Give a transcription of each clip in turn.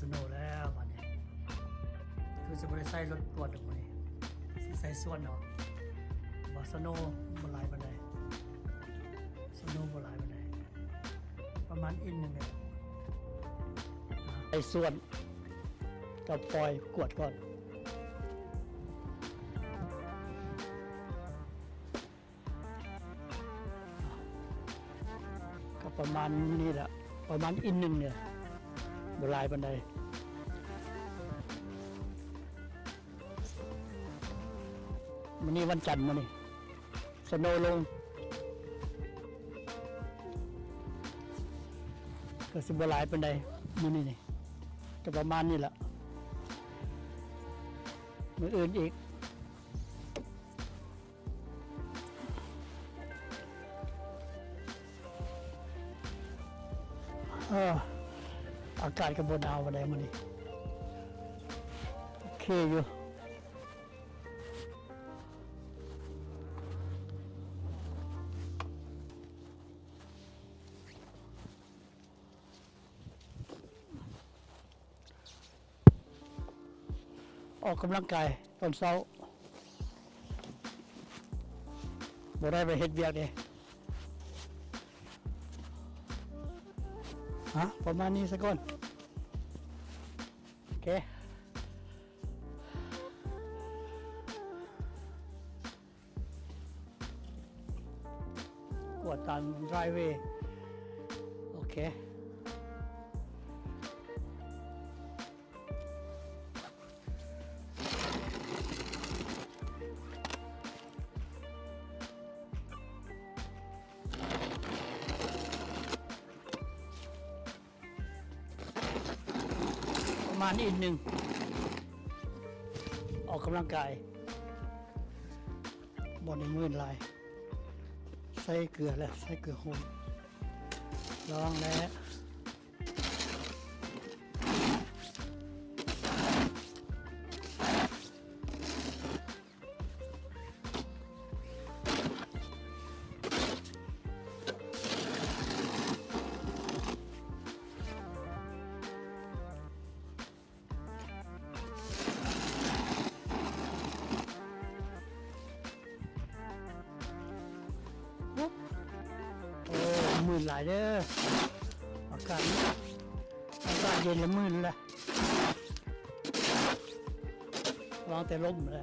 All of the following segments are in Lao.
ສະໂນແລ້ວບາດນີ້ ຄືຊິບໍ່ໄດ້ໃຊ້ລົດກວດດອກມື້ນີ້ ຊິໃຊ້ສວນເອົາ ວ່າສະໂນບໍ່ຫຼາຍປານໃດ ສະໂນບໍ່ຫຼາຍປານໃດ ປະມານອິນໜຶ່ງນີ້ແຫຼະ ໃຊ້ສວນກັບຟອຍກວດກ່ອນ. ກໍປະມານນີ້ແຫຼະ ປະມານອິນໜຶ່ງນີ້ແຫຼະ ບໍ່ຫຼາຍປານໃດ. ມື້ນີ້ວັນຈັນ ມື້ນີ້ສະໂນລົງ ກໍຊິບໍ່ຫຼາຍປານໃດມື້ນີ້ນີ້ ກໍປະມານນີ້ແຫຼະ ມື້ອື່ນອີກ. ເອີ ອາກາດກໍບໍ່ໜາວປານໃດມື້ນີ້ ໂອເຄຢູ່. ອອກກຳລັງກາຍຕອນເຊົ້າ ບໍ່ໄດ້ໄປເຮັດວຽກເດ້. ຮະ ປະມານນີ້ສາກ່ອນ ໂອເຄ. ກວດຕາມ driveway ໂອເຄ. ປະມານອິນໜຶ່ງ ອອກກຳລັງກາຍ ບໍ່ໄດ້ມື່ນຫຼາຍ ໃສ່ເກືອແລ້ວ ໃສ່ເກືອໂຮມ ລອງແລ້ວ. ໂອ້ ມື່ນຫຼາຍເດີ ອາກາດ ອາກາດເຢັນລະມື່ນລະ ລອງແຕ່ລົມລະ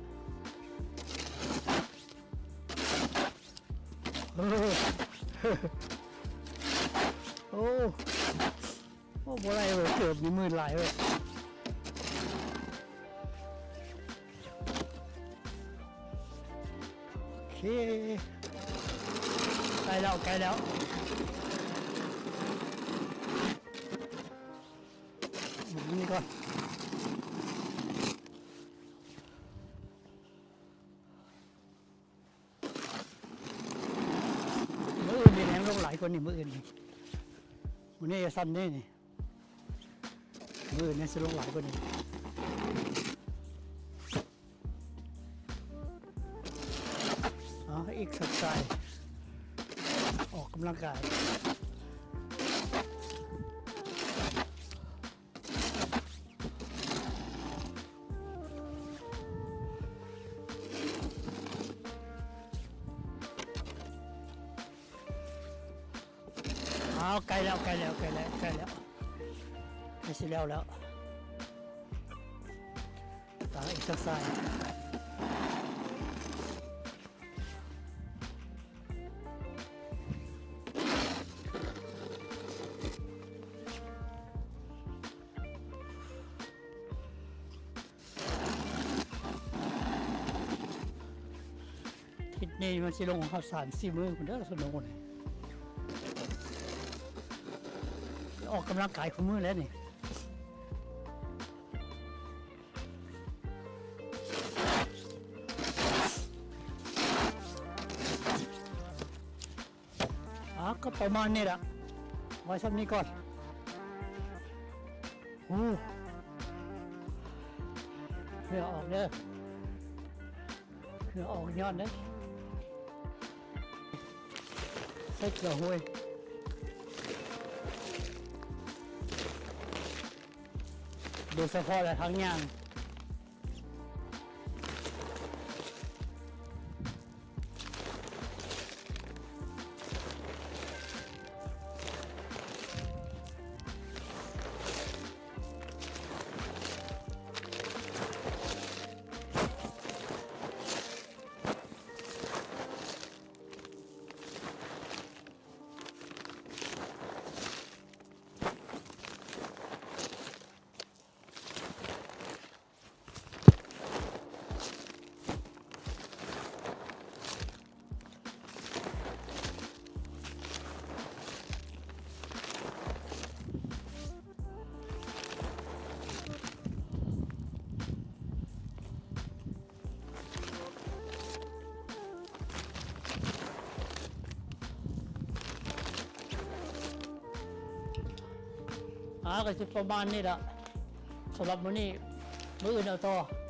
ໂອ້ ໂອ້ ບໍ່ໄດ້ເວີຍ ເກີບນີ້ມື່ນຫຼາຍເວີຍ. ໂອເຄ ໃກ້ແລ້ວ ໃກ້ແລ້ວ ໝູນີ້ກ່ອນ. ມື້ອື່ນນີ້ແຮງລົງຫຼາຍກວ່ານີ້ ມື້ອື່ນນີ້ ມື້ນີ້ຈະຊ່ຳນີ້ນີ້ ມື້ອື່ນນີ້ຊິລົງຫຼາຍກວ່ານີ້. ເອົາ exercise ອອກກຳລັງກາຍ. ອ້າວ ໃກ້ແລ້ວ ໃກ້ແລ້ວ ໃກ້ແລ້ວ ໃກ້ແລ້ວ ໃກ້ຊິແລ້ວແລ້ວ ຕາ exercise. ທິດນີ້ມັນຊິລົງຮອດສາມສີ່ມື້ພຸ້ນເດີ ສະໂນນີ້ ອອກກຳລັງກາຍຄູ່ມື້ແລ້ວນີ້. ອ່າ ກໍປະມານນີ້ລະ ໄວ້ຊ່ຳນີ້ກ່ອນ. ໂອ້ ເຫື່ອອອກເດີ ເຫື່ອອອກຍ້ອນເດ້ ໃສ່ເກືອໂຮຍ. ໂດຍສະເພາະແຫຼະທາງຍ່າງ. ອ່າ ກໍຊິປະມານນີ້ລະ ສຳລັບມື້ນີ້ ມື້ອື່ນເອົາຕໍ່.